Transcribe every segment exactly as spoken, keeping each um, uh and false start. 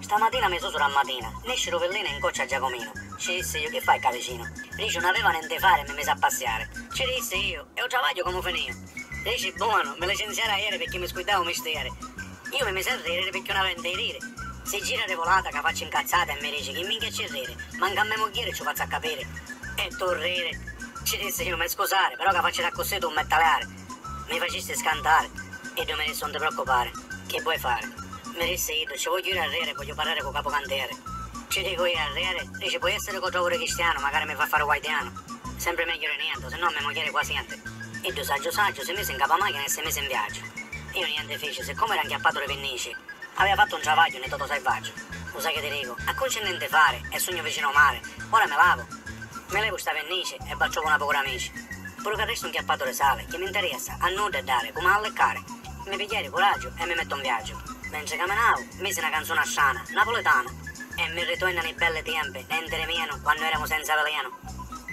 Stamatina me susu ra matina nesci ru villinu e ncoccia a Giacominu. Ci dissi iu: "Chi fai ccà vicinu?" Dici: "Nun aveva nenti fari e mi misi a passiari." Ci dissi iu: "E u travagghiu comu finìu?" Dici: "Bonu, mi licenziari aieri picchì mi scuiddau u mistieri." Iu mi misi a rìriri picchì 'un avia nenti di riri. Si gira di vulata ca facci 'ncazzata e mi dici: "Chi minchia ci riri? Mancu a me mugghieri ci u fazzu a capiri." "E tu riri?" Ci dissi iu: "Mi scusari, però ca faciri accussì tu 'un m'hê taliari." Mi facisti scantari. Iddu mi dissi: "'Un ti preoccupari, chi vuoi fari?" Mi dissi iddu: "Ci vogghiu iri a rìri e vogghiu parrari cu capu cantieri." Ci dicu iu: "A rìri?" Dici: "Poi essiri ca u trovu cristianu, macari mi fa fari u guardianu. Sempri megghiu di nienti, o sinnò a me mugghieri quasi nenti." Iddu, saggiu saggiu, si misi 'ncapu a machina e si misi 'n viaggiu. Iu nienti fici, siccomu era 'nchiappatu di pinnici, avia fattu un travagghiu nni Toto Salvaggio. U sai chi ti dicu? A cunci nenti fari, e sugnu vicinu o mari, ora mi lavu. Mi levu sta pinnici e v'attrovu na pocu d'amici. Puru ca restu 'nchiappatu di sali, chi m'interessa, a nudda è dari, comu a alliccari. Mi pigghiai di curaggiu e mi mettu 'n viaggiu. Mentri caminavu, misi na canzuna strana, napulitana, e mi rituennanu i belli tiempi, nenti di menu, quannu eramu senza velenu.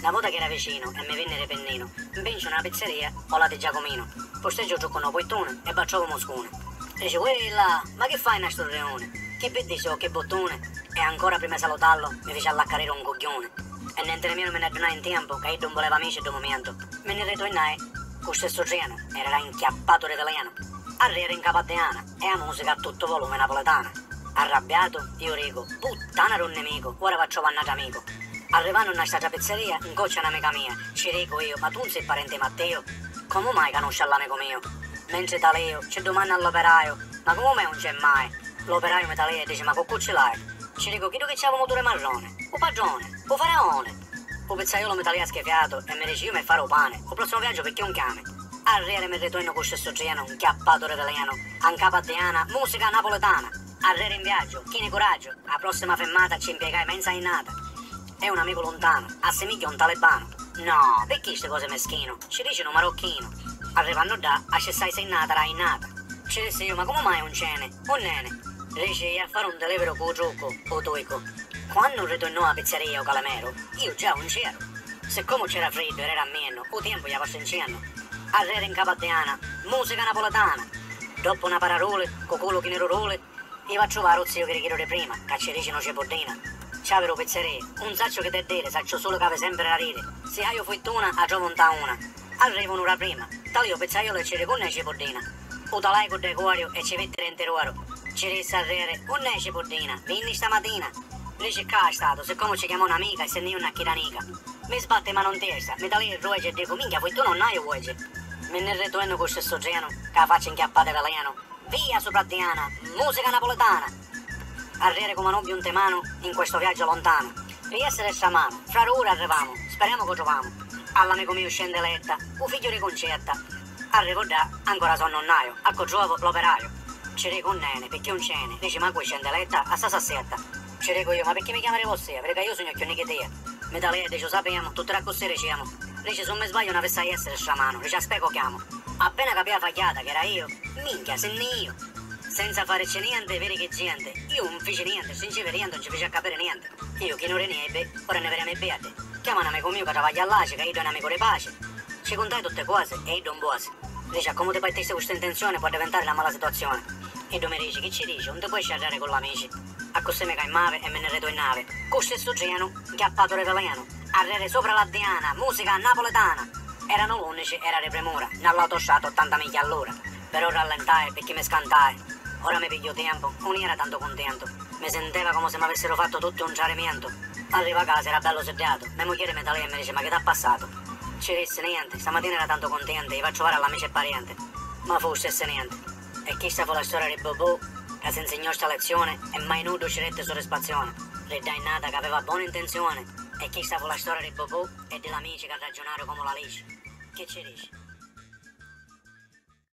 Na vota chi era vicinu e mi vinni di pinninu, 'mpinciu na pizzeria o la di Giacominu. Pusteggiu giù cu no puittuni e v'attrovu Muscuni. Dici: "Uì là, ma chi fai nna stu riuni? Chi biddisi o chi buttuni?" E ancora prima di salutallu mi fici allaccariri un cugghiuni. E nenti di menu mi nni addunai in tiempu ca iddu 'un vuleva amici ddu mumentu. Mi nni rituinnai cu stissu trenu, era 'nchiappatu di velenu. Arrieri 'ncapu a Diana e a musica a tuttu volumi napulitana. Arrabbiatu, iu dicu: "Puttana d'un nimicu, ora v'attrovu a n'atru amicu." Arrivannu nna st'atra pizzeria, 'ncocciu a n'amica mia, ci dicu iu: "Ma tu 'un si parenti 'i Mattiu? Comu mai canusci a l'amicu miu?" Mentri taliu, ci dumannu a l'operaiu: "Ma comu mai 'un c'è mai?" L'operaiu mi talia e dici: "Ma cu cu ci l'hai?" Ci dicu: "Chiddu chi ci havi u muturi marroni, u patroni, u faraoni." U pizzaiolu mi talia schifiatu e mi dici: "Iu m'hê fari u pani, u prossimu viaggiu picchì 'un chiami?" Arrieri mi rituennu cu stissu trenu, 'nchiappatu di velenu, a 'ncapu a Diana, musica napulitana. Arrieri 'n viaggiu, chini curaggiu, a prossima fimmata ci 'mpiegai menza jinnata. E un amicu luntanu, assimigghia un talibanu. "No, picchì sti cosi meschinu?" ci dici nu marocchinu. Arrivannu ddà, assissai sinnata ra jinnata. Ci dissi iu: "Ma comu mai 'un c'eni? Unn'eni?" Dici: "Iu a fari un delivery cu u truccu, u tuicu." Quannu rituinnò a pizzeria u calameru, iu già 'un c'eru. Siccomu c'era friddu ed era ammiennu, u tiempu iava strincennu. Arrieri 'ncapu a Diana, musica napulitana. Doppu na para ruli, cu culu chini ruruli, iva a truvari u ziu chirichiru di prima, ca ci dici nu cipuddina. Ci havi ru pizzeria, 'un sacciu chi t'hê diri, sacciu sulu ca havi sempri ra riri. Si haiu fuittuna, a trovu 'nta una. Arrivu un'ura prima, taliu u pizzaiolu e ci dicu: "Unn'è cipuddina?" U talai cu ddecuariu e ci vitti denti d'oru. Ci dissi arrieri: "Unn'è cipuddina? Vinni stamatina." Dici: "Ccà ha statu, siccomu ci chiamò n'amica e si nni iu nna chida nica." Mi sbatti i manu 'n testa, mi talii i rueci e dicu: "Minchia, fuittuna unn'haiu uoci." Mi nni rituennu cu stissu trenu, ca facci 'nchiappata di velenu. Via supra a Diana, musica napulitana! Arrieri cu manubbiu 'nte manu in questo viaggio lontano. Pi essere stramanu, fra du uri arrivamu, speriamo cu truvamu. All'amicu miu Scendeletta, u figghiu di Cuncetta. Arrivu ddà, ancora sonnu unn'haiu, a cu trovu l'operaiu. Ci dicu: "Unn'eni, picchì 'un c'eni?" Dici: "Ma cui, Scendeletta? A sta sassietta." Ci dicu iu: "Ma picchì mi chiamari vossia? Viri ca iu sugnu cchiù nichi tia." Mi talia e dici: "U sapiamu, tutti d'accussì diciamu." Dici: "S'un mi sbagliu n'avissi a essiri stramanu." Dici: "Aspè ca u chiamu." Appena capì a fagghiata chi era iu, minchia, si nni iu. Senza farici nienti, viri chi genti, iu 'un fici nienti, strincivi rientu, 'un ci fici a capiri nienti. Iu chi nu rinii, ora nni viriami beddi. Chiama n'amicu miu ca travagghia all'Aci, ca iddu è n'amicu di paci. Ci cuntai tutti cosi e iddu 'un vuosi. Dici: "A comu ti pattisti cu sta intenzioni, pò addivintari na mala situazioni." Iddu mi dici: "Chi ci dici, 'un ti puoi sciarriari cu l'amici." Accussì mi caimmavi e mi nni rituinnavi, cu stissu trenu, 'nchiappatu di velenu, arrieri supra la Diana, musica napulitana. Eranu l'unnici, era di primura, nna l'autostrada ottanta miglia all'ura. Però rallentai picchì mi scantai. Ora mi pigghiu tiempu, 'un era tantu cuntentu. Mi sinteva comu si m'avissiru fattu tutti un trarimentu. Arrivu a casa, era bellu siddatu. Me mugghieri mi talia e mi dici: "Ma chi t'ha passatu?" Ci dissi: "Nienti, stamatina era tantu cuntentu, iva a truvari all'amici e parienti." Ma fu u stissu nienti. E chista fu la storia di Bubù, ca si 'nsignò sta lezzioni e mai nuddu ci detti sudisfazioni. Ri ddà jinnata ca aveva boni intenzioni. E chista fu la storia di Bubù e di l'amici ca ragiunaru comu l'alici. Chi ci dici?